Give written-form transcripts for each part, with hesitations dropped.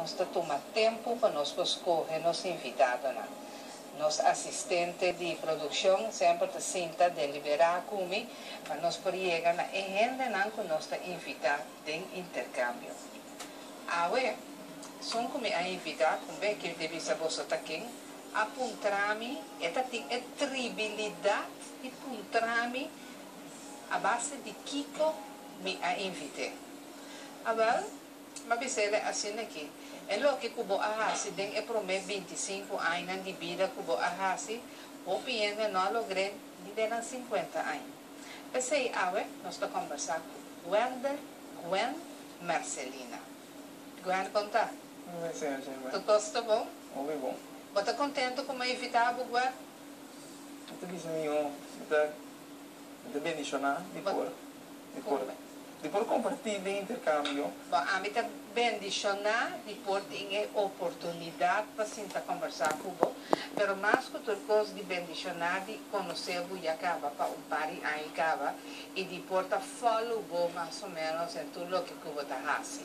Nos ta tuma tempu pa nos por skohe nos invitadonan. Nos asistente di produkshon semper ta sinta deliberá ku mi pa nos por yega na e hendenan ku nos ta invitá den Interkambio. Awe, esun ku mi a invitá, ku mi ke di bisa boso ta ken, a puntra mi, e ta tin e tribilidat di puntra mi a base di kiko mi a invit'é. Awèl, m'a bis'é asina aki, E loke ku bo a hasi den e promé 25 añanan di bida ku bo a hasi, hopi hende no a logr'é ni den nan 50 aña. P'esei awe nos ta kombersá ku Gwender Gwen Mercelina. Gwen, kon ta? Tur kos ta bon? Hopi bon. Bo ta kontentu ku mi a invitá bo, Gwen? Mi ta bisa mihó, mi ta bendishoná di por kompartí den Interkambio. Bon, ami ta bendishoná di por tin e oportunidat pa sinta kombersá ku bo, pero mas ku tur kos di bendishoná di konosé bo ya kaba pa un par di aña kaba i di por ta follow bo mas o ménos den tur loke ku bo ta hasi.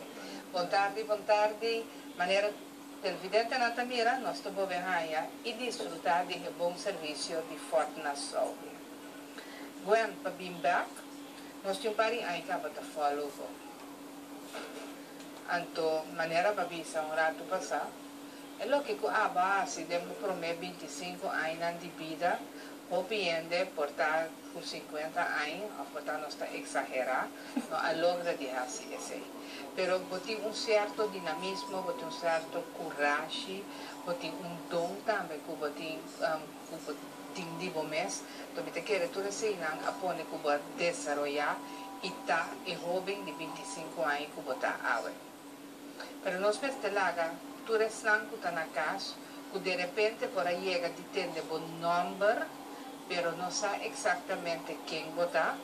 Bon tardi, bon tardi. Manera televidentenan ta mira, nos ta bolbe haña i disfrutá di e bon servisio di Fort Nassau. Gwen, pa bin bèk, nos tin un par di aña kaba ta follow bo. Anto, manera b'a bisa un ratu pasá, e loke ku abo a hasi den bo promé 25 añanan di bida, hopi hende por ta ku 50 aña, òf por ta nos ta eksagerá, no a logra di hasi esei. Pero bo tin un sierto dinamismo, bo tin un sierto kurashi, bo tin un don tambe ku bo tin di bo mes. Anto mi ta kere tur eseinan a pone ku bo a desaroyá i ta e hóben di 25 aña ku bo ta awe. Pero nos mester laga tur esnan ku ta na kas, ku di repente por a yega di tende bo nòmber, pero no sa eksaktamente ken bo ta,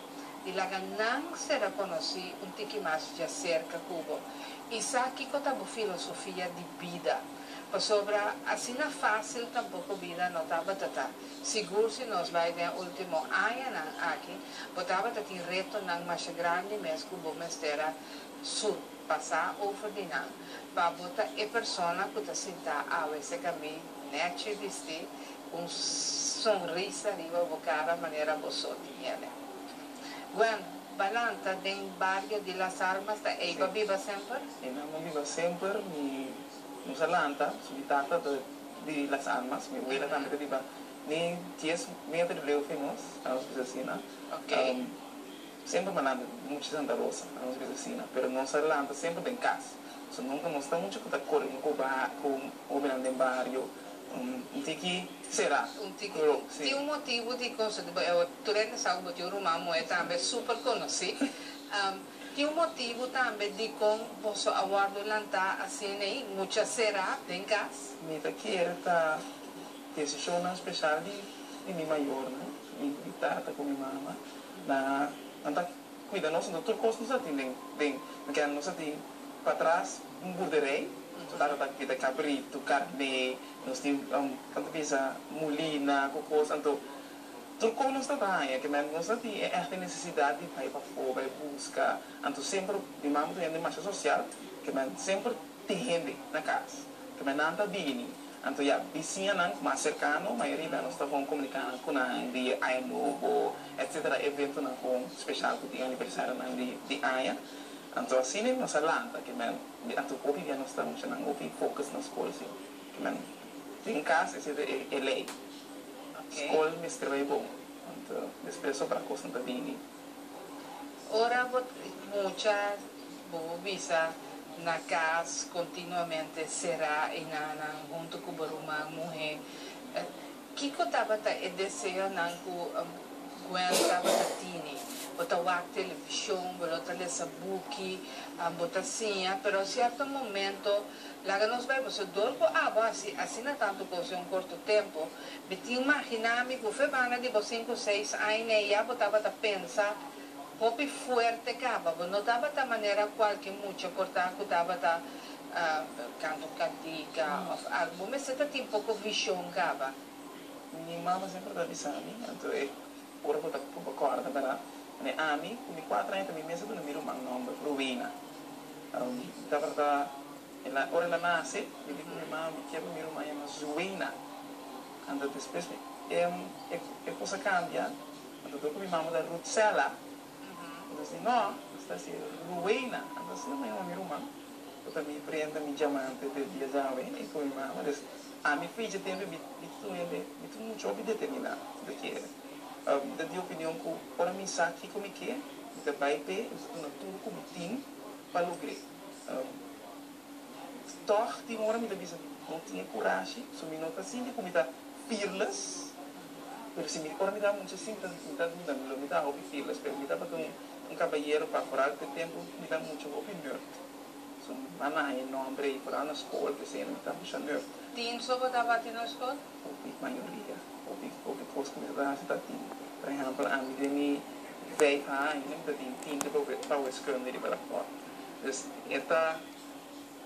i laga nan sera konosí un tiki mas djaserka ku bo. I sa kiko ta bo filosofia di bida. Pasobra asina fásil tampoko bida no tabata ta. Sigur si nos bai den último añanan aki, bo tabata tin retonan mas grandi mes ku bo mester a surpasá over di nan, pa bo ta e persona ku ta sinta awe serka mi nèchi bistí, un sonrisa riba bo kara manera bo so tin. Gwen, b'a lanta den bario di Las Armas, ta ei b'a biba semper? Si, mi a biba semper, mi nos a lanta, so mi tata ta di Las Armas, mi wela tambe ta biba ni 10 meter leu for nos, nos bisa asina. Semper m'a lanta muchu Santa Rosa, nos bisa asina, pero nos a lanta semper den kas. So nunka nos ta muchu ku ta kore ku hóbennan den bario, un tiki será. Un tiki. Tin un motibu di kos, tur hende sa ku bo tin un ruman muhé tambe super konosí. Tin un motibu tambe di kon boso a wòrdu lantá asina ei, mucha será den kas? Mi ta kere ta desishonnan spesial di mi mayornan, mi tata ku mi mama, nan ta kuida nos, anto tur kos nos a tin den, nos a tin patras un boerderij, so tata ta kuida kabritu, karné, nos tin kon ta bisa mulina ku kos, anto tur kos nos tabata haña, ke men nos no tin e ègt nesesidat di bai pafó, bai buska, anto semper mi mama ta un hende masha sosial, ke men semper tin hende na kas, ke men nan ta bini, anto ya bisiñanan mas serkano, mayoria nos ta kon komuniká ku nan di aña nobo, etsetera, eventonan kon spesial ku tin aniversarionan di aña, anto asina nos a lanta, ke men anto hopi bia nos ta muchanan hopi focus na skol si, ke men den kas esei ta e lei, skol mester bai bon, anto despues sobra kosnan ta bini. Ora bo mucha bo bisa na kas kontinuamente será einan huntu ku bo ruman muhé, kiko tabata e deseonan ku Gwen tabata tini? Bo ta wak televishon, bo lo ta lesa buki, bo ta siña, pero sierto momento laga nos bai pasobra dor ku abo hasi asina tantu kos den un korto tempu, mi tin imaginá mi ku fe banda di bo 5, 6 aña ya bo tabata pensa hopi fuerte kaba, bo no tabata manera kualke mucha por ta ku tabata kanta un kantika òf algu, bo mester ta tin poko vishon kaba. Mi mama semper ta bisa mi, anto e ora ku ta ku kòrda bèrdat, mi ami ku mi 4 aña ta mi mes a duna mi ruman nòmber, Rowena. Tabata. El a, ora el a nase, mi di ku mi mama, mi kier pa mi ruman yama Zuena. Anto despues mi, e, e kos a kambia, anto dor ku mi mama ta Rutsella, anto si no, nos ta hasi Ruena. Anto asina mi a yama mi ruman, ku ta mi prenda, mi diamante te dia djawe, i ku mi mama. Des, ami fidje tempu mi, mi ta un hende, mi ta muchu hopi determiná, si ta kere. Mi ta di opinion ku ora mi sa kiko mi ke, mi ta bai p'e, mi ta duna tur ku mi tin pa logr'é. Tòg tin ora mi ta bisa mi no tin e kurashi, so mi no ta sinti ku mi ta fearless, pero si mi ora mi ta mucha si mi ta mi ta duda mi lo mi ta hopi fearless, pero mi tabata un un kabayero pa foral te tempu mi ta mucha hopi nerd, so mi a haña e nòmber ei foral na skol p'esei mi ta mucha nerd. Tin so bo tabatin na skol? Hopi mayoria, hopi hopi kos ku mi ta hasi ta tin. Por ehèmpel ami den mi vijf aña mi ta tin tinte pa pa wiskunde riba rapòrt. Dus e ta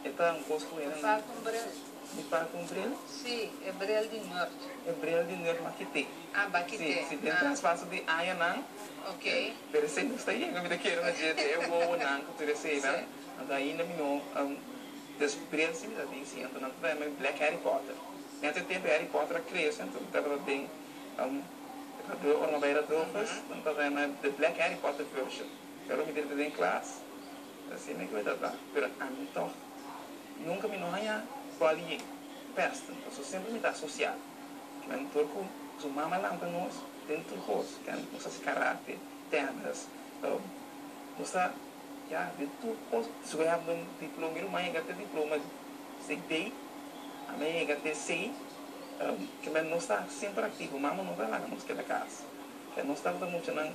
e ta un kos ku Mi falta un bril. Mi falta un bril? Sí, e bril di nerd. E bril di nerd m'a kit'é. Ah, b'a kit'é. Sí, sí, den traspaso di añanan. Ok. Pero esei no sta yega, mi ta kere na dje e wowonan ku tur eseinan. Anto ainda mi no, dus bril sí mi ta tin sí, anto nan ta trae mi Black Harry Potter. Net e tempu Harry Potter a krese, anto mi tabata den ora mi a bai Radulphus, nan ta trae mi the Black Harry Potter version. Pero mi drenta den klas, asina ku e ta ta. Pero ami tòg nunka mi no haña bullying, pèsten, pasobra semper mi ta sosial. Kimen tur ku su mama lanta nos den tur kos, ken nos hasi karate, tènis, nos ta ya den tur kos. Si bo hèb un diploma, mi ruman yega te diploma C B, ami a yega te C, kimen nos ta semper aktivo, mama no ta laga nos keda kas. Ken nos tabata muchanan.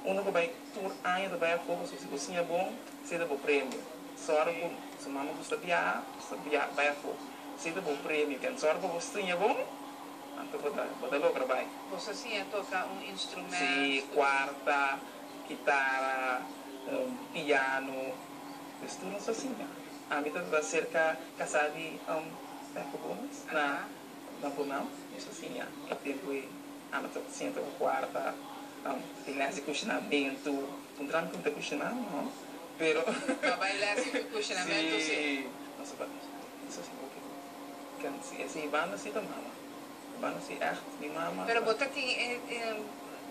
Uno ku bai tur aña ta bai afó pasobra si bo siña bon, esei ta bo premio. Sòru ku su mama gusta biaha, gusta bia bai afó, esei ta bo premio. Ken sòru pa bo siña bon, anto bo ta bo ta logra bai. Bo sa siña toka un instrumènt? Sí, kuarta, kitara, piano, pues tur nos a siña. Ami ta ta serka kasá di Beppe Gomez na na Bonam, nos a siña e tempu ei. Ami ta siña toka kuarta. Tin les di kushinamentu. Puntra mi ku mi ta kushiná, no. Pero. No bai les di kushinamentu si. Si. Nos a bisa si oke. Ken si esei banda si ta mama. E banda si ègt mi mama. Pero bo ta tin e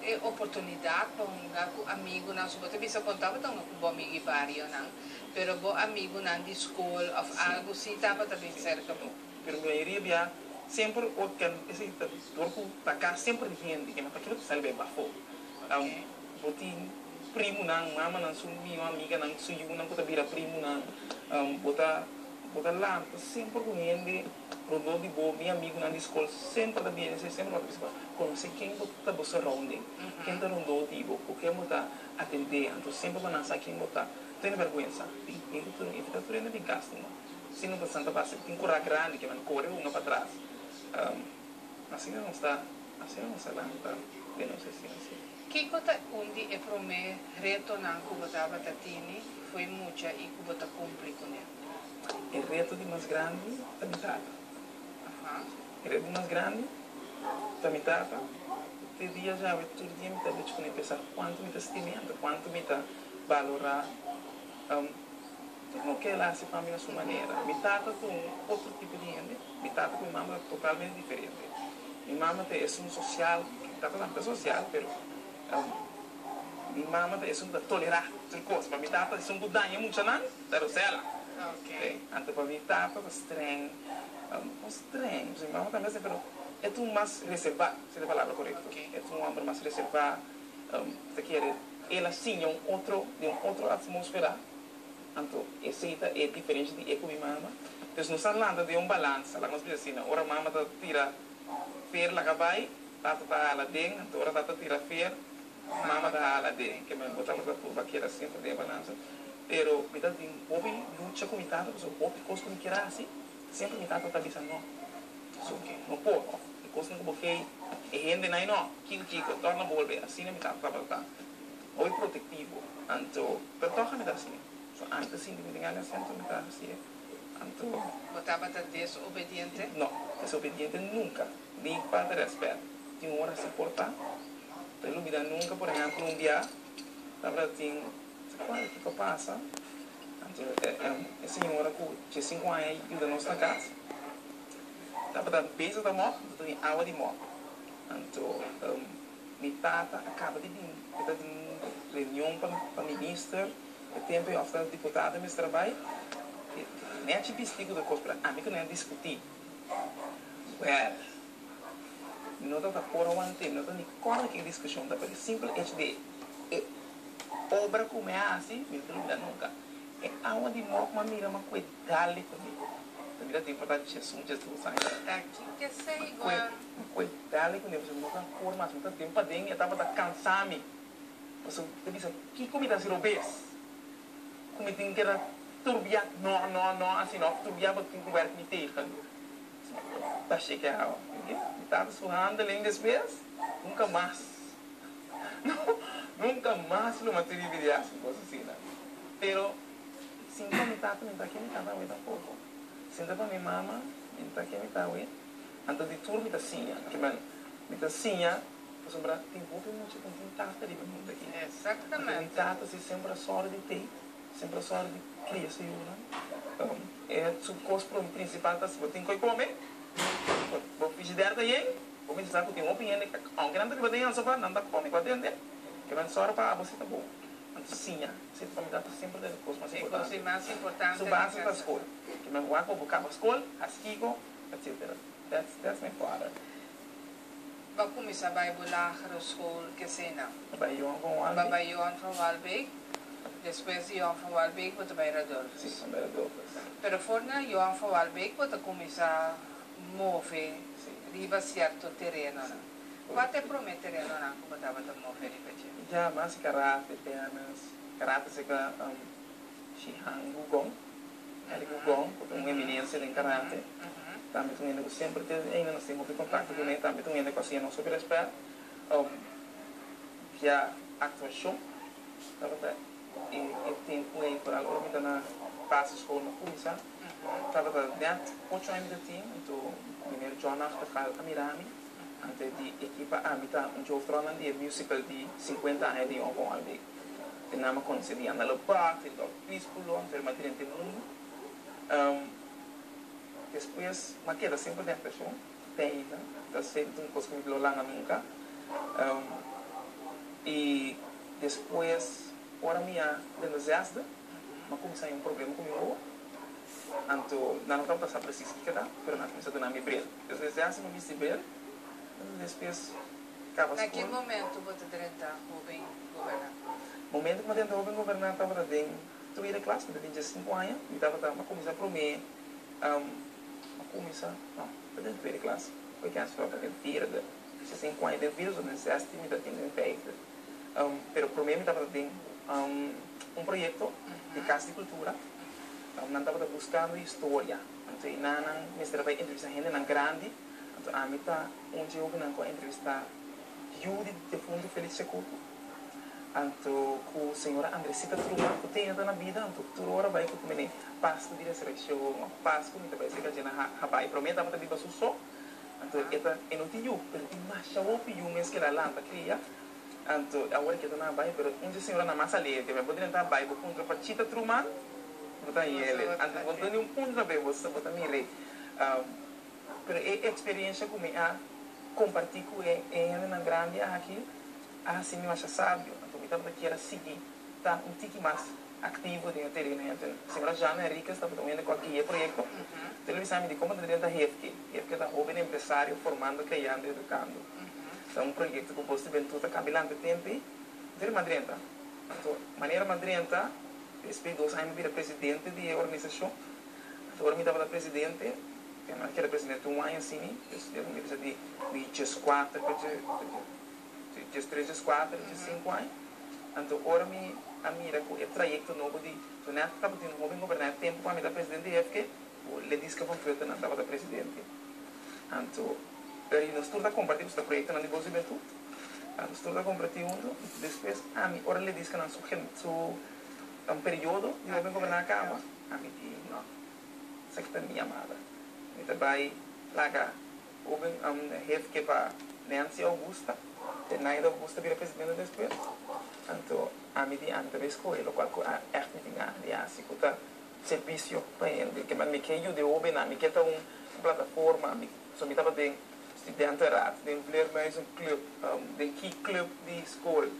e oportunidat pa hunga ku amigunan. So bo ta bisa kon tabata hunga ku bo amigu i barionan. Pero bo amigunan di skol òf algu si tabata bin serka bo. Pero mi mayoria bia semper o ken esei ta dor ku ta kas semper di hende ke nan ta kere sali bai bafo. Bo tin primunan, mamanan su mihó amiganan, su yunan ku ta bira primunan. Bo ta bo ta lanta semper ku hende rondó di bo. Mi amigunan di skol semper ta bini esei semper bo ta bisa bo konosé ken bo ta bo surrounding, ken ta rondó di bo, ku ken bo ta atendé. Anto semper bo nan sa ken bo ta. Tene bèrgwensa di hende tur invitá tur hende bin kas numa. Si no ta Santa Base tin kura grandi ke nan kore hunga patras. Asina nos ta, asina nos a lanta den nos esensia. Kiko ta un di e promé retonan ku bo tabata tini fo'i mucha i ku bo ta kumpli kuné? E reto di mas grandi ta mi tata. E reto di mas grandi ta mi tata. Te dia djawe tur dia mi ta lucha kuné p'e sa kuantu mi ta stim'é anto kuantu mi ta balorá. Tur loke el hasi pa mi na su manera. Mi tata ta un otro tipo di hende. Mi tata ku mi mama ta totalmente diferente. Mi mama ta esun sosial, mi tata tambe ta sosial, pero mi mama ta esun ku ta tolerá tur kos. Pa mi tata esun ku daña muchanan ta Rosella. Anto pa mi tata ta streng, no streng, pasobra mi mama tambe asina, pero e ta un mas reservá, si ta e palabra korekto. E ta un hòmber mas reservá, ta kere el a siña un otro, den un otro atmósfera. Anto esei ta e diferensha di e ku mi mama. Pues nos a lanta den un balansa, laga nos bisa asina, ora mama ta tira fer laga bai, tata ta hala den, anto ora tata tira fer, mama ta hala den. Ke men bo tabata purba keda semper den e balansa. Pero mi ta tin hopi lucha ku mi tata pasobra hopi kos ku mi kier hasi, semper mi tata ta bisa no. So, no por, òf e kosnan ku bo ke e hendenan ei no, kiko kiko, tòg no bolbe. Asina mi tata tabata ta. Hopi protektivo, anto pero tòg mi ta hasié. So ami ta sinti mi tin gana hasié, anto mi ta hasié. Anto. Bo tabata desobediente? No, desobediente nunka. Ni falta rèspèt. Tin un ora si por ta. Ta lubidá nunka, por ehèmpel un bia tabata tin, sa kual kiko a pasa, anto. Anto e señora ku 15 aña a yuda nos na kas tabata bezig ta mòp, anto tin awa di mòp. Anto mi tata a kaba di bin, e ta den un reunion pa minister e tempu ei òf ta diputado mester a bai. E nèchi bisti ku tur kos, pero ami ku nan a diskutí. Wèl, mi no tabata por awant'é, mi no tabata ni kòrda ke diskushon ta, pero e simpel echo di e obra ku mi a hasi, mi no ta lubida nunka. E awa di mòp m'a mira m'a kue dale kuné. Ta mira tin por ta 11, 12 aña. Ta kiko esei guan? M'a kue dale kuné pasobra mi no ta por mas. Mi ta den paden e tabata kansa mi. Pasobra mi ta bisa kiko mi ta hasi robes ku mi tin keda turbia no no no asina òf turbia bo tin ku wèrk mi tegen. Ta sheke awa. Mi tata su handeling despues nunka mas. Nunka mas lo m'atrivi di hasi un kos asina. Pero sin pa mi tata mi no ta ke mi tata awe tampoko. Sin ta pa mi mama mi no ta ke mi ta awe. Anto di tur mi ta siña. Ke men mi ta siña pasobra tin hopi mucha ku no tin tata riba e mundu aki. Anto mi tata si semper a sòru di tei, semper a sòru di kria su yunan. E su kos prinsipal ta si bo tin koi kome, bo frigider ta yen. Bo mester sa ku tin hopi hende ku aunke nan ta biba den el sofa, nan ta kome ku a tende. Ke nan sòru pa abo si ta bon. Nan ta siña. Esei ta pa mi tata semper ta e kos mas importante. E kos mas importante. Su base ta skol. Ke men wak bo kaba skol, hasi kiko, etsetera. That's that's my father. Bo a kuminsá bai bo lagere skol kesena? Bo bai Johan van Walbeek. Bo bai Johan van Walbeek. Despues di Johan van Walbeek bo ta bai Radulphus. Si, bo bai Radulphus. Pero for na Johan van Walbeek bo ta kuminsá move riba sierto terenonan. Kua ta e promé terenonan ku bo tabata move riba dje? Ya, mas karate, tènis. Karate seka Shihan Gugong, Eric Gugong, ku ta un eminensia den karate. Tambe ta un hende ku semper te ainda nos tin hopi kontakto kuné. Tambe ta un hende ku a siña nos hopi rèspèt. Via aktuashon tabata e tempu ei foral ora mi ta na basisschool mi a kuminsá. Tabata nèt ocho aña mi ta tin, anto meneer John Nachtegaal a mira mi, anto e di ekipa ami ta un dje hoofdrolnan di e musical di 50 aña di Johan van Walbeek. E nan a konosé di Anna Lopaat, di Dolf Crispulo, anto el a drenta e mundu. Despues mi a keda semper den actuacion, te ainda, ta semper un kos ku mi lo langa nunka. I despues ora mi a den de zesde. M'a kuminsá haña un problema ku mi wowo. Anto nan no tabata sa presis kiko ta, pero nan a kuminsá duna mi bril. Despues di hasi mi bisti bril, despues kaba Na ki skol. momentu bo ta drenta Hoben Goberná? Momentu ku mi a drenta Hoben Goberná tabata den tweede klas, mi ta tin 15 aña. Mi tabata, m'a kuminsá promé, m'a kuminsá, no, ta den tweede klas, ku e kens tabata den vierde. 15 aña den vierde, so den zesde mi ta tin den vijfde. Pero promé mi tabata den un proyekto di Kas di Kultura. Nan tabata buskando historia. Anto e nan mester a bai entrevistá hendenan grandi. Anto ami ta un dje hobennan ku a entrevistá yu di defuntu Felix Chacuto. Anto ku señora Andresita Truman ku tene ta na bida. Anto tur ora bai ku mene Pasku di Resurekshon òf Pasku mi ta bai serka dje na Habai. Promé tabata biba su so. Anto e ta e no tin yu, pero tin masha hopi yu mes ku el a lanta kria. Anto awor ke ta na bai, pero un dje señora na mas alegre, bo drenta bai, bo puntra pa Chita Truman, bo ta yele. Anto bo no ta ni un puntra p'e, bo sa bo ta mir'é. Pero e eksperensha ku mi a kompartí ku e hendenan grandi aki a hasi mi masha sabio. Anto mi tabata kier a sigui ta un tiki mas aktivo den e tereno. Anto señora Jeanne Henriquez tabata un hende ku a guia e proyekto. Anto el a bisa mi di komo ta drenta Hefke. Hefke ta Hoben Empresario Formando, Creando, Educando. Ta un proyecto cu Bos Juventud a cambia lanta tempo y dor mi a drenta. Anto manera mi a drenta, despues di 2 aña mi a bira presidente di e organisacion. Anto ora mi tabata presidente, mi a keda presidente un aña asini, dus mi bisa di mi 14 pa 13, 14, 15 aña. Anto ora mi a mira cu e trayecto nobo di, so net tabatin un hoben goberna e tempo cu ami ta presidente di FK, cu Lediska van Putten nan tabata presidente. Anto, pero nos tur ta kompartí pasobra proyektonan di Bos Hubentut. Nos tur ta kompartí huntu. Despues ami, ora Lediska nan su su periodo di hoben goberná a kaba, ami di no, esaki ta mi yamada. Mi ta bai laga hoben hefke pa Nancy Augusta, te Naida Augusta bira presidente despues. Anto. Ami di ami ta bay scohe locual cu echt mi tin gana di haci cu ta servicio pa hende. Ke mi ke yuda e hobennan, mi ke ta un plataforma, mi so mi tabata den studentenraad, den vleermuizenclub, den key club di school.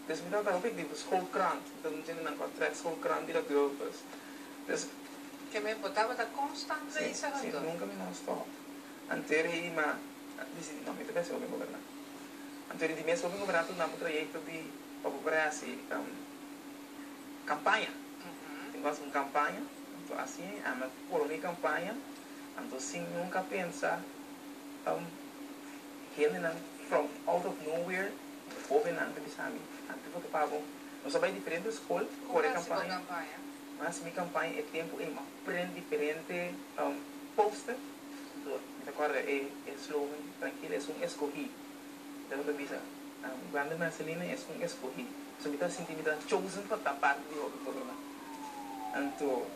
Dus mi tabata hopi activo, schoolkrant, mi ta un djendenan cu a trek schoolkrant di Radulphus. Dus. Ke mi bo tabata constant bezig anto? Si, nunca mi no a stop. Anto rei mi a dicidi no mi ta bay haci hoben goberna. Anto di mes hopi gobernato na un trayecto di pa bo por haci campaña. Tin cu haci un campaña, anto asi ami a pone mi campaña, anto sin nunca pensa hendenan from out of nowhere, hobennan ta bisa mi, ami ta vota pa bo. Nos a bay diferente scol core campaña. Mi a haci mi campaña e tempo ey mi a print diferente poster. Anto mi ta corda e slogan, Trankil esun escogi. Mi tabata bisa, Wendel Mercelina esun escogi. So mi ta sinti mi ta chosen pa ta parti di hopi programa. Anto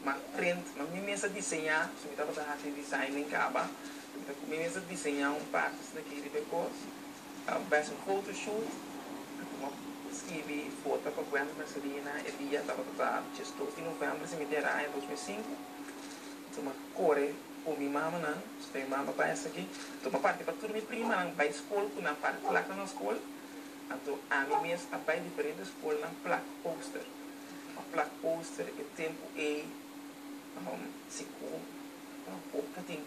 m'a print, ma mi mes a diseñá, so mi tabata haci designing caba, mi ta mi mes a diseñá un parti asina aki riba e cos, bes un photoshoot, anto m'a skibi fota pa Wendel Mercelina e dia tabata ta diesdos di november si mi ta era aña 2005. Tuma kore ku mi mamanan, so mi mama bai esaki, tuma parti pa tur mi primanan bai skol ku nan parti plaka na skol, anto ami mes a bai diferente skolnan plak poster, a plak poster e tempu ei siku bo tin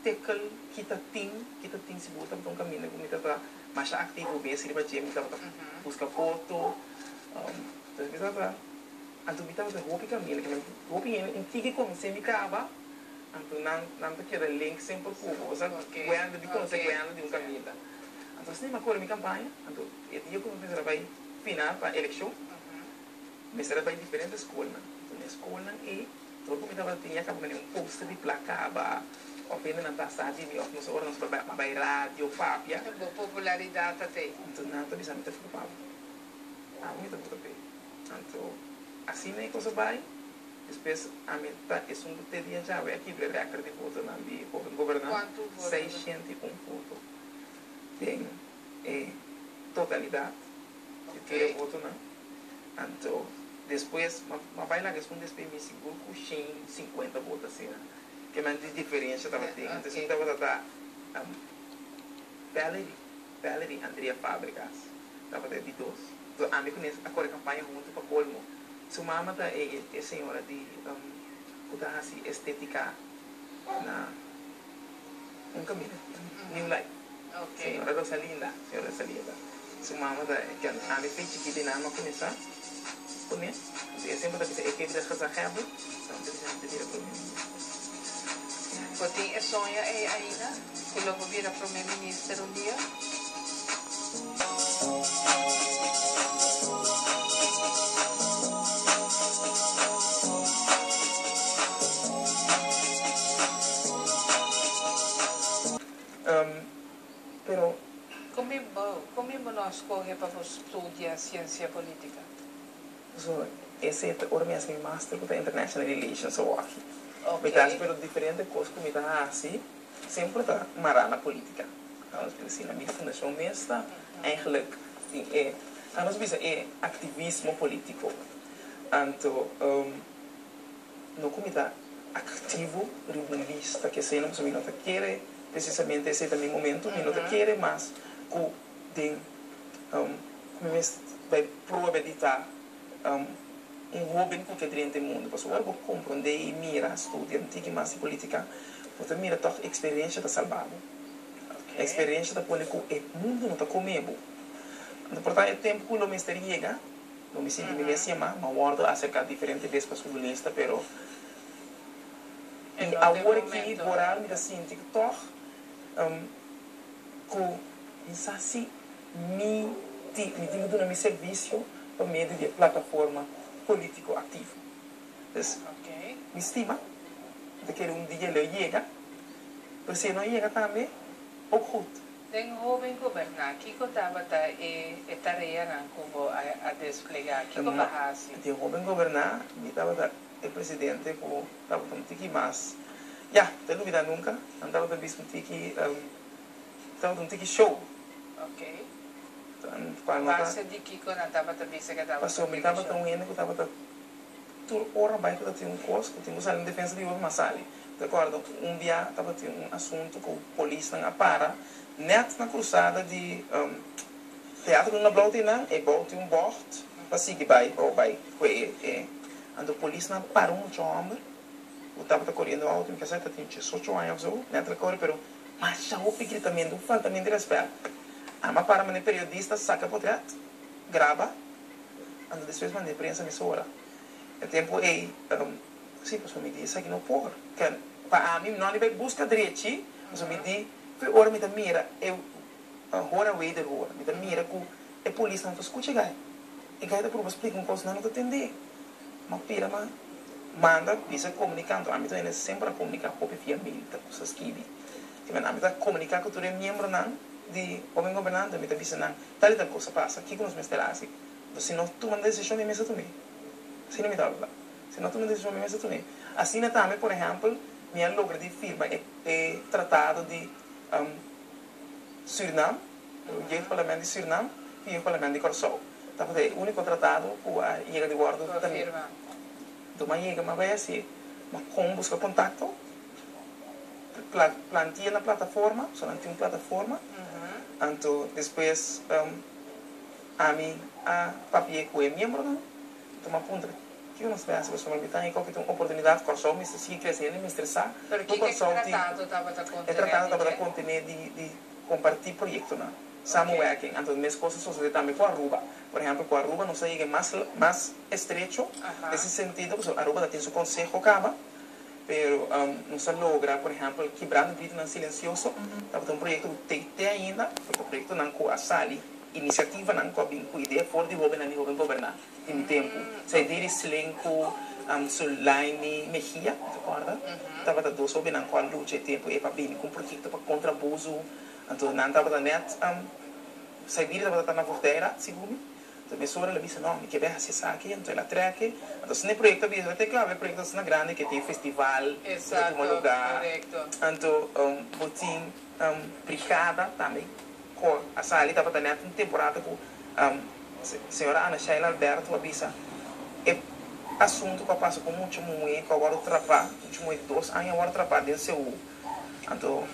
tekel kita tin, kita tin sigur tabata un kaminda ku mi tabata masha aktivo bes riba dje mi tabata buska foto, entonces mi tabata. Anto mi tabata hopi kaminda ke hopi hende un tiki konosé mi kaba, anto nan nan ta keda link semper ku bo, bo sa Gwenda di konosé Gwenda di un kaminda. Anto asina mi a kore mi kampaña, anto e dia ku mi mester a bai final pa elekshon, mester a bai diferente skolnan, anto na e skolnan ei dor ku mi tabata tin ya kaba mane un poster di plak kaba òf hendenan ta sa di mi òf nos ora nos bai radio papia. Bo popularidat ta te. Anto nan ta bisa mi ta fita pa bo, ami ta vota p'e. Anto asina e cosa bai, despues ami ta esun cu te dia djawe a kibra e record di votonan di hoben gobernant, Cuantu voto? 601 voto den e totalidad di tur e votonan. Anto despues ma bai laga esun despues mi sigur cu 150 voto asina, ke men di diferencia tabatin. Anto esun tabata ta Valerie, Valerie Andrea Fabregas tabata e di dos. Entonces ami ku Nes a kore kampaña huntu pa kolmo. Su mama ta e e señora di ku ta hasi estetika na un kaminda, New Life. Señora Rosalinda, señora Rosalinda. Su mama ta e ken ami fe chikito i nan a kuminsá ku Nes. Entonces e semper ta bisa e ke bira gezaghebber, nan ta bisa mi ta bira prome minister. Bo tin e soño ei ainda? Ku lo bo bira prome minister un dia? Pero. Kon mi bo, kon mi bo no a skohe pa bo studia siensia politika? So, esei ta ora mi hasi mi master ku ta International Relations awaki. Mi ta hasi pero diferente kos ku mi ta hasi semper ta mará na politika. Nos bisa asina, mi fundashon mes ta eigenlijk tin e, nos bisa e aktivismo politiko. Anto no ku mi ta aktivo riba un lista ke esei no, pasobra mi no ta kere presisamente esei ta mi momento, mi no ta kere mas ku den ku mi mes bai probe di ta un hoben ku ke drenta e mundu. Pasobra ora bo komprondé i mira, studia un tiki mas di politika, bo ta mira tòg eksperensha ta salba bo. Eksperensha ta pone ku e mundu no ta kome bo. Anto por ta e tempu ku lo mester yega, lo mi sinti mi mes yamá, m'a wòrdu aserká diferente bes pa subi lista, pero i awor aki boral mi ta sinti ku tòg ku mi sa si mi tin mi tin ku duna mi servisio pa medio di e plataforma polítiko aktivo. Dus mi stima mi ta kere un dia lo yega, pero si e no yega tambe ook goed. Den Hoben Goberná, kiko tabata e e tareanan ku bo a desplegá? Kiko bo a hasi? Den Hoben Goberná mi tabata e presidente ku tabata un tiki mas, ya, ta lubidá nunka, nan tabata bisa un tiki. Tabata un tiki show. Ok. Cual no ta. Base di kico nan tabata bisa cu tabata Pasobra mi tabata obligacion? un hende cu tabata tur ora bai cu ta tin un cos cu tin cu sali en defensa di otro, m'a sali. Mi ta corda un bia tabatin un asunto cu polisnan a para net na cruzada di Teatro Luna Blou tin nan, e bou tin un bocht pa sigui bai pa bo bai cu e anto polisnan a para un mucha homber cu tabata coriendo auto, mi kasa ta tin diesocho aña of zo, net el core pero masha hopi gritamento, un faltamento di respet. Ama para manda e periodista saca potret, graba, anto despues manda e prensa mesora. E tempo ey, si, pasobra mi di esaki no por. Pa ami no a ni bai busca drechi, pasobra mi di, fe ora mi ta mira e hora wederhoor, mi ta mira cu e polisnan no ta scucha e guy. E guy ta purba splica un cos, nan no ta tende. Ma pira ma manda bisa comunica, anto ami ta hende semper a comunica hopi via mail, ta cusa skibi. Kimen ami ta comunica cu tur e miembronan di Hoben Gobernante, mi ta bisa nan tal y tal cos a pasa, kico nos mester haci. Enton si no tuma decision mi mester tumi. Asina mi ta habla. Si no tuma decision mi mester tumi. Asina tambe por ehempel mi a logra di firma e tratado di Surinam, Jeugdparlement di Surinam ku Jeugdparlement di Kòrsou. Tabata e úniko tratado ku a yega di wòrdu firma. Enton mi a yega mi a bai hasi, mi a kon buska kontakto, plantia na plataforma, pasobra nan tin un plataforma, anto despues ami a papia ku e miembronan, enton mi a puntra kiko nos ta bai hasi pasobra mi ta haña ku ta un oportunidat, Kòrsou mester sigui krese, hende mester sa Pero ku kiko e Kòrsou tin, tratado tabata e kontené tratado di tabata dje? kontené di kompartí proyektonan, Ok. samenwerking, anto meskos a sosodé tambe ku Aruba, por ehèmpel ku Aruba nos a yega mas mas estrecho den ese sentido pasobra Aruba ta tin su konseho kaba. Pero nos a logra, por ehempel, Kibrando Gritonan Silencioso, tabata un proyecto cu te te ainda, porque proyectonan cu a sali, iniciativanan cu a bin cu idea for di hobennan di Hoben Goberna tin mi tempo. Saidiri Sling cu Sulaini Mejia, mi ta corda, tabata dos hobennan cu a lucha e tempo ey pa bini cu un proyecto pa contra abuso, anto nan tabata net, Saidiri tabata ta na Voogdijraad, segun mi. Anto mesora el a bisa, No, mi ke bai hasi esaki. Anto el a trek. Anto asina e proyekto a bisa, ta klabe e proyekto asina grandi ke tin festival ku ta tuma lugá. Anto bo tin brigada tambe ku a sali. Tabata nèt un temporada ku señora Ana Sheila Alberto a bisa e asuntu ku a pasa ku mucha muhé ku a wòrdu trapá, mucha muhé di dos aña a wòrdu trapá den Seú. Anto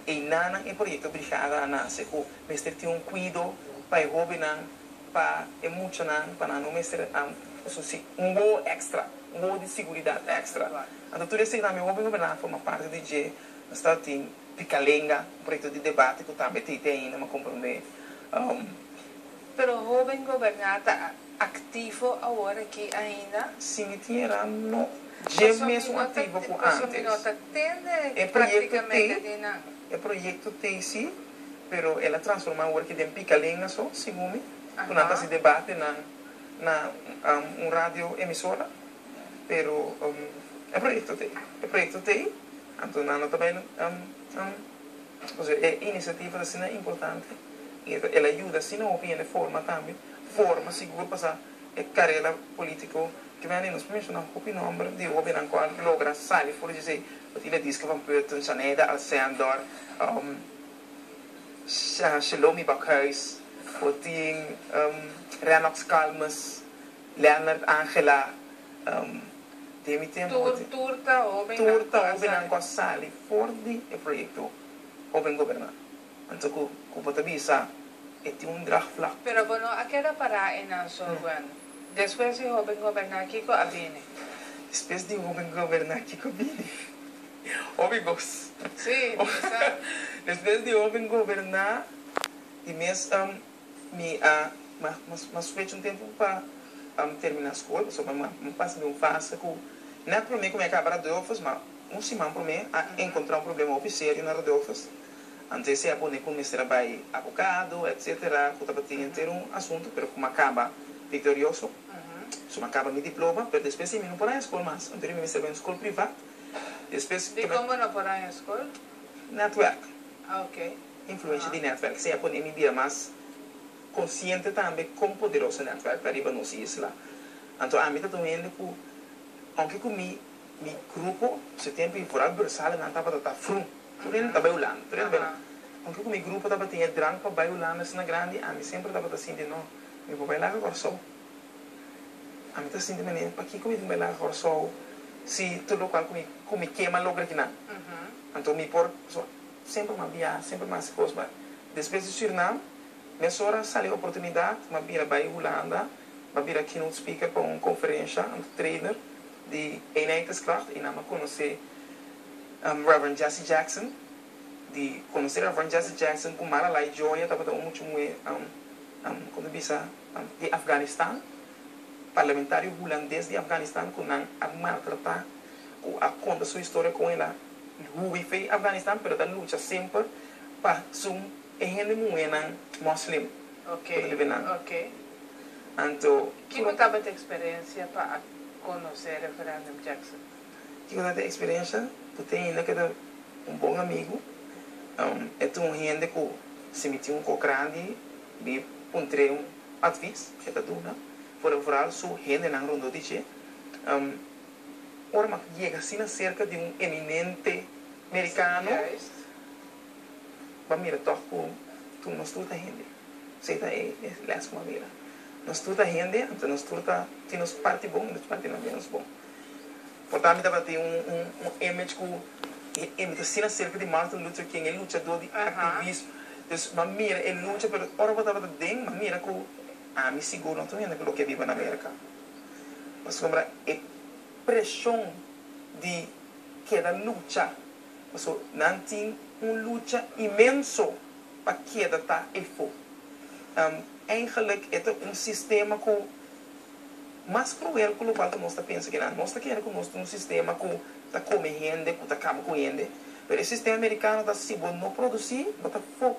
einanan e proyekto brigada a nase ku Mester tin un kuido pa e hóbennan, pa e muchanan, pa nan no mester un wowo èkstra, un wowo di siguridat èkstra. Anto tur esei tambe hóben goberná forma parti di dje. Nos ta tin Picalenga, un proyekto di debate ku tambe ta ite ainda, mi a komprondé. Pero hóben goberná ta aktivo awor aki ainda? Si mi tin era no dje mesun aktivo ku Pasobra mi no ántes. ta tende E proyekto práktikamente tei, di nan. e proyekto tei si. Pero el a transformá awor ki den Picalenga so, segun mi, ku nan ta hasi debate na na un radio emisora. Pero e proyekto t'ei, e proyekto t'ei, anto nan no ta bai pasobra e inisiativa ta asina importante i el a yuda asina hopi hende forma tambe, forma sigur pasá e karera polítiko ki bini. Nos por menshoná hopi nòmber di hóbennan ku a logra sali for di esei, Ottilia Diska van Putten, Shaneida Alcendor, Shelomi Bakhuis, bo tin Rennox Calmes, Leonard Angela, den mi tempu bo tin. Tur ta hobennan Tur ta hobennan ku a sali for di e proyekto Hoben Goberná. Anto ku bo ta bisa e tin un draagvlak. Pero bo no a keda pará einan so, Gwen. Despues di Hoben Goberná kiko a bini? Despues di Hoben Goberná kiko a bini? Hopi gos. Sí, bisa. Despues di hopi goberná di mes mi a mas fecha un tempu pa terminá skol pasobra mi pasa den un fase ku nèt promé ku mi a kaba Radulphus ma un siman promé a enkontrá un problema hopi serio na Radulphus anto esei a pone ku mester a bai abogado etsetera ku tabatin henter un asuntu pero ku mi a kaba viktorioso so mi a kaba mi diploma pero despues mi no por haña skol mas anto mi mester bai un skol privat. Despues Di kon bo no por haña skol? Netwerk. Ah ok. Influensha di netwerk. Esei a pone mi bira mas konsiente tambe kon poderoso netwerk ta riba nos isla. Anto ami ta ta un hende ku ounke ku mi mi grupo su tempu i foral Bursale nan tabata ta frum. Tur hende ta bai Hulanda, tur hende bai Hulanda. Aunke ku mi grupo tabatin e drang pa bai Hulanda asina grandi, ami semper tabata sinti, no, mi por bai laga Kòrsou. Ami ta sinti manera, pakiko mi tin bai laga Kòrsou si tur lokual ku mi ku mi ke m'a logra kinan? Anto mi por, so, semper m'a biaha, semper m'a hasi kos, ma despues di Surinam, mesora sali e oportunidat, m'a bira bai Hulanda, m'a bira keynote speaker pa un konferensha, anto trainer di Eenheidskracht, i nan m'a konosé Reverend Jesse Jackson. Di conoce Reverend Jesse Jackson cu Malalai Joya tabata un mucha muhe con ta bisa di Afganistan, parlamentario Hulandes di Afganistan cu nan a maltrata, cu a conta su historia con el a hui fey Afganistan pero ta lucha semper pa su e hende muhenan moslim cu ta biba nan. Anto. Kico tabata e experiencia pa a conoce Reverendum Jackson? Kiko ta e eksperensia ku tin ainda ku e ta un bon amigu? E ta un hende ku si mi tin un kos grandi mi puntr'é un advis, e ta duna, foral su hendenan rondó di dje. Ora mi a yega asina serka di un eminente merikano, bo a mira tòg ku tur nos tur ta hende. Esei ta e lès ku mi a mira. Nos tur ta hende, anto nos tur ta tin nos parti bon i nos parti no ménos bon. Por ta mi tabatin un un image ku e mi ta asina serka di Martin Luther King, e luchadó di aktivismo. Dus mi a mira e lucha, pero ora bo tabata den, mi a mira ku ami sigur no ta un hende ku lo ke biba na Merka. Pasobra e preshon di keda lucha, pasobra nan tin un lucha inmenso pa keda ta efo. Eigenlijk e ta un sistema ku Mas kruel ku lokual ku nos ta pensa kinan. Nos ta kere ku nos tin un sistema ku ta kome hende, ku ta kaba ku hende, pero e sistema merikano ta si bo no produsí, bo ta fo,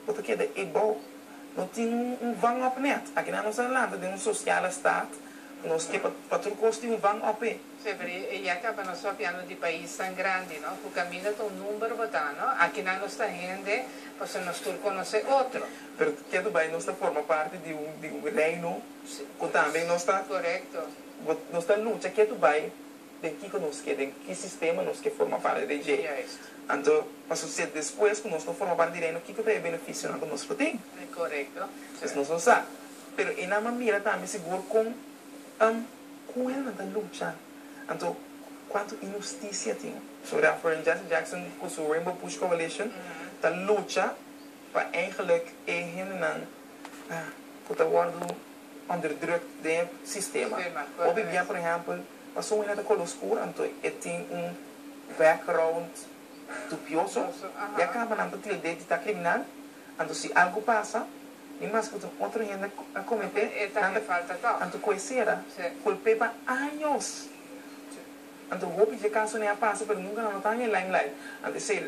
bo ta keda ebou. No tin un vang op nèt. Akinan nos a lanta den un sosiale staat ku nos ke pa tur kos tin un vang op e. Sí, pero e ya kaba nos papiando di paisnan grandi, no? Ku kaminda ta un number bo ta, no? Akinan nos ta hende, pasobra nos tur konosé otro. Pero ketu bai nos ta forma parti di un di un reino ku tambe nos ta nos ta lucha ketu bai den kiko nos ke den ki sistema nos ke forma parti di dje. Anto pasobra si despues ku nos no forma parti di reino kiko ta e benefisionan ku nos por tin? Pues nos no sa. Pero e nan a mira tambe sigur kon ku nan ta lucha anto kuantu inhustisia tin. So Reverend Jesse Jackson ku su Rainbow Push Coalition ta lucha pa eigenlijk e hendenan ku ta wòrdu onderdrukt den e sistema. Hopi bia por ehèmpel pasobra un hende ta koló skur anto e tin un background dubioso ya kaba nan ta tilde di ta kriminal anto si algu pasa ni mas ku otro hende a kometé nan ta anto ku e sera kulp'é pa años. Anto hopi dje kaso ne a pasa pero nunka nan no ta haña e limelight. Anto esei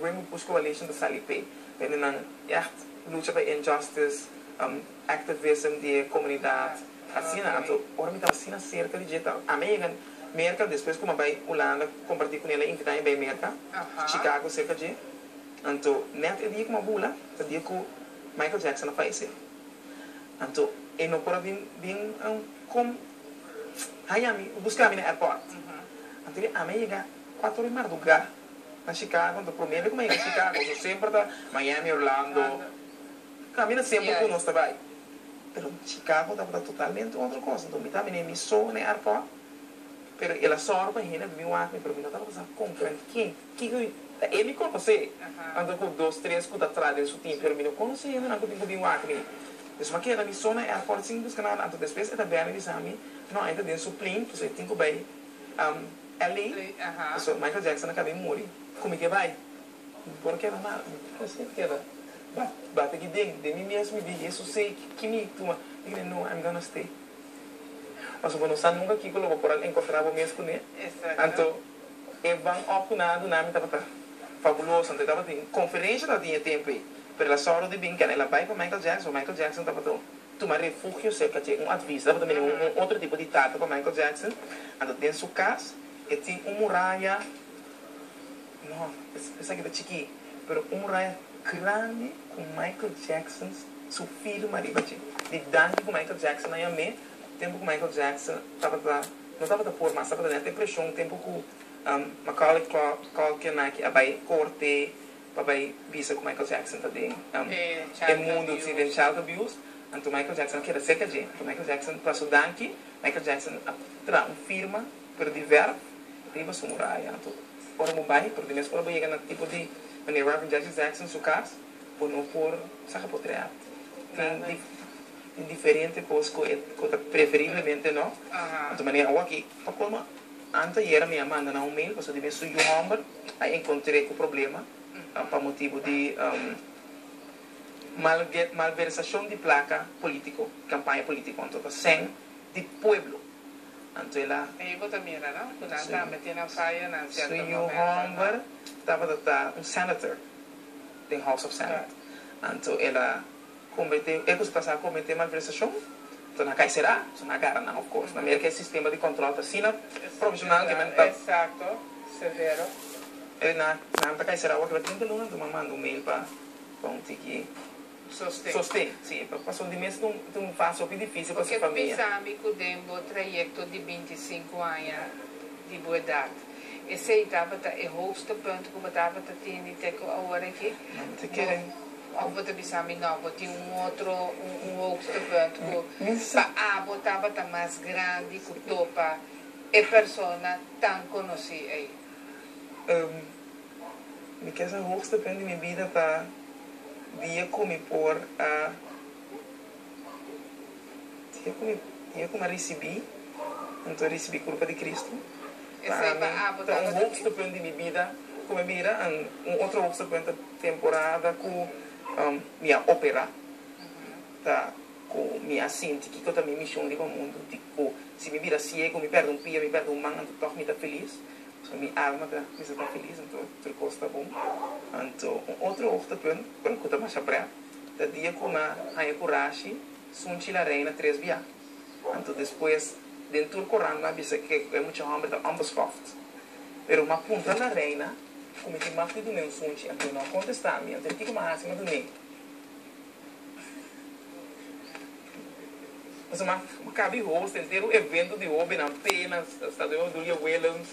Rainbow Push Coalition ta sali p'e. P'e nan echt lucha pa injustice, activism di e komunidat. Asina. Anto ora mi tabata asina serka di dje ta ami a yega Merka despues ku mi a bai Hulanda kompartí ku nel a invitá mi bai Merka, Chicago serka dje. Anto nèt e dia ku mi a bula ta dia ku Michael Jackson a fayesé. Anto e no por a bin bin kom. Haña mi, buska mi na airport. Anto di ami a yega cuatro ora di mardugá na Chicago, anto prome be ku mi a yega Chicago, so semper ta Miami, Orlando, kaminda semper ku nos ta bai. Pero Chicago tabata totalmente otro kos, anto mi ta bini mi so na e airport, pero el a sòru pa hende a bini wak mi, pero mi no tabata sa kon, ken, kiko, ta e mi konosé, anto ku dos tres ku ta traha den su team, pero mi no konosé hendenan ku tin ku bin wak mi. Dus mi a keda mi so na airport sin buska nada, anto despues e ta bel mi bisa mi, no, e ta den su plane, pasobra e tin ku bai LA, pasobra Michael Jackson a kaba di muri, ku mi ke bai, mi por keda nada, mi por asina keda bati aki den, den mi mes mi di Jesus sey ki mi tuma, mi kende no, I'm gonna stay, pasobra bo no sa nunka kiko lo bo por a enkontra bo mes kuné, anto e van op ku nan a duna mi tabata fabuloso, anto e tabatin konferensha tabatin e tempu ei. Pero el a sòru di bin kende el a bai pa Michael Jackson. Michael Jackson tabata tuma refugio serka dje, un advis. Tabata bini un otro tipo di tata pa Michael Jackson. Anto den su kas e tin un muraya, no, esaki ta chikí, pero un muraya grandi ku Michael Jackson su firma riba dje. Di danki ku Michael Jackson a yam'é, tempu ku Michael Jackson tabata, no tabata por mas, tabata den depreshon, tempu ku Macaulay Culkin aki a bai korte. pa bai bisa ku Michael Jackson ta den e mundu si den child abuse. Anto Michael Jackson a keda serka dje. Anto Michael Jackson pa su danki, Michael Jackson a traha un firma pero di verf riba su muraya. Anto ora bo bai, pero di mes ora bo yega na tipo di manera Reverend Jesse Jackson su kas, bo no por saka potret. Tin tin diferente kos ku e ku ta preferiblemente no. Anto manera awor aki pa colmo anteayer mi a manda nan un mail pasobra di mes su yu homber a encontr'é ku problema pa motibu di malversacion di placa politico, campaña politico. Anto ta sèn di pueblo. Anto el a. Ei bo ta mira no ku nan tambe tin nan fayonan Su cierto yu momento no. homber tabata ta un senator den House of Senate. Anto el a comete, e ku su casa a comete malversacion, anto nan a cay cera, so nan a gara nan of course. Na Merca e sistema di control ta asina profesional ke men ta. Exacto, severo. E nan nan ta cay cera awor kiba 30 luna, anto mi a manda un mail pa pa un tiki Sosten. sosten, si, pasobra di mes ta un ta un fase hopi dificil pa su Porque famia. bisa mi ku den bo trayekto di 25 aña di bo edat, esei tabata e hoogtepunt ku bo tabata tini te ku awor aki? No, mi ta Bo kere. òf bo ta bisa mi no, bo tin un otro un un hoogtepunt ku Mi sa. pa abo tabata mas grandi ku topa e persona tan konosí ei? Mi ke sa hoogtepunt di mi bida ta dia ku mi por a dia ku mi dia ku mi a risibí anto risibí kurpa di Cristo pa Esei pa ami abo ta un tabata tin. hoogtepunt di mi bida ku mi mira en un otro hoogtepunt ta temporada ku mi a operá ta ku mi a sinti kiko ta mi mishon riba mundu di ku si mi bira siego mi pèrdè un pia mi pèrdè un man anto tòg mi ta felis. So mi alma ta mester ta felis anto tur kos ta bon. Anto un otro hoogtepunt pero ku ta masha prèt ta dia ku mi a haña kurashi sunchi la reina tres bia. Anto despues den tur korant nan a bisa ke e mucha hòmber ta onbeschoft. Pero mi a puntra la reina ku mi tin mag di dun'é un sunchi anto e no a kontestá mi. Anto kiko mi a hasi? Mi a dun'é. Pasobra mi a kabi host henter un evento di hobennan p'e na Stadion Obdulio Willems.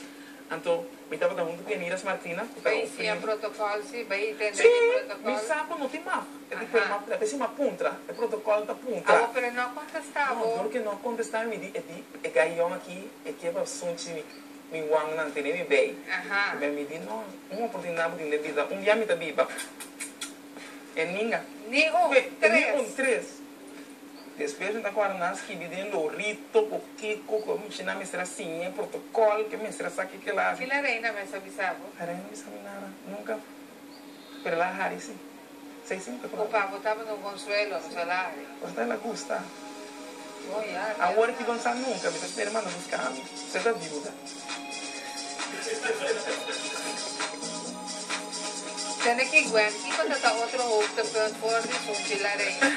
Anto mi tabata huntu ku Eniras Martina ku ta Bai un siña prima. protocol si, bai tende Sí, di mi protocol. sa ku no tin mag. E di pero Aha. mi a p'esei mi a puntra, e protocol ta puntra. Awo pero e no a contesta No, dor bo. ku e no a contesta mi di e di e gai yòn aki e ke pa sunchi mi mi wangnan tene mi bei. Aha. Mi di no, un oportunidad bo tin den bida, un bia mi ta biba. E ninga. Ni un, Ni tres. un, tres. Despues mi ta kòrda nan skibi den lorito ku kiko ku michi nan mester a siña e protokòl ke mester a sa ke kila hasi. Ki la reina mes a bisa bo? La reina bisa mi nada, nunka. Pero el a hari si. Esei si mi ta Ku kòrda. pa bo tabata un konsuelo, no sa la hari. Ora el a gusta. Oh ya, Awor ki bo no sa nunka, mi ta spera manda buska mi. Usted ta viuda. Tende ki Gwen, kiko ta ta otro hoogtepunt for di Sunchi la Reina?